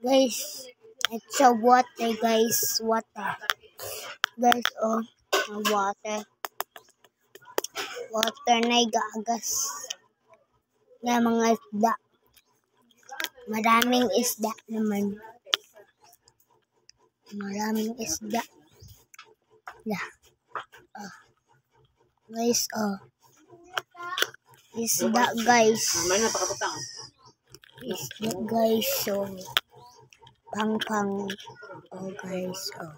Guys, it's a water, guys. Water. Guys, oh. Water. Water na igaagas. Na mga isda. Maraming isda naman. Maraming isda. Yeah. Oh. Guys, oh. Isda, guys. May na pakabutang. Isda, guys. So, pang pang. Oh, guys, oh.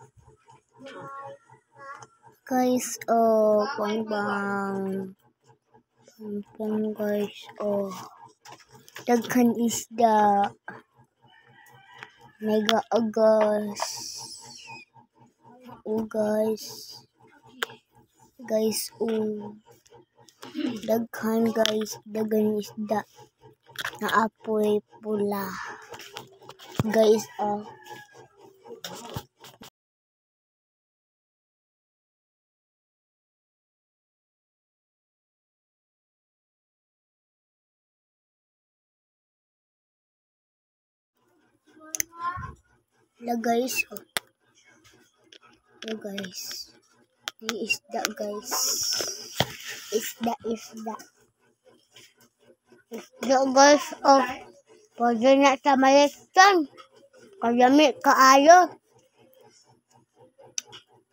Guys, oh, pang pang. Pang pang, guys, oh. Daghan isda. Nagaagas. Oh, guys. Guys, oh. Daghan, guys. Daghan isda. Naapoy pula. Guys, oh. La, guys, oh. Oh, guys. May isda, guys. Isda, isda. Isda, guys, oh. Pwede na sa malitan. Kalami kaayo.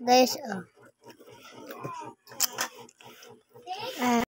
Guys, oh. Ah.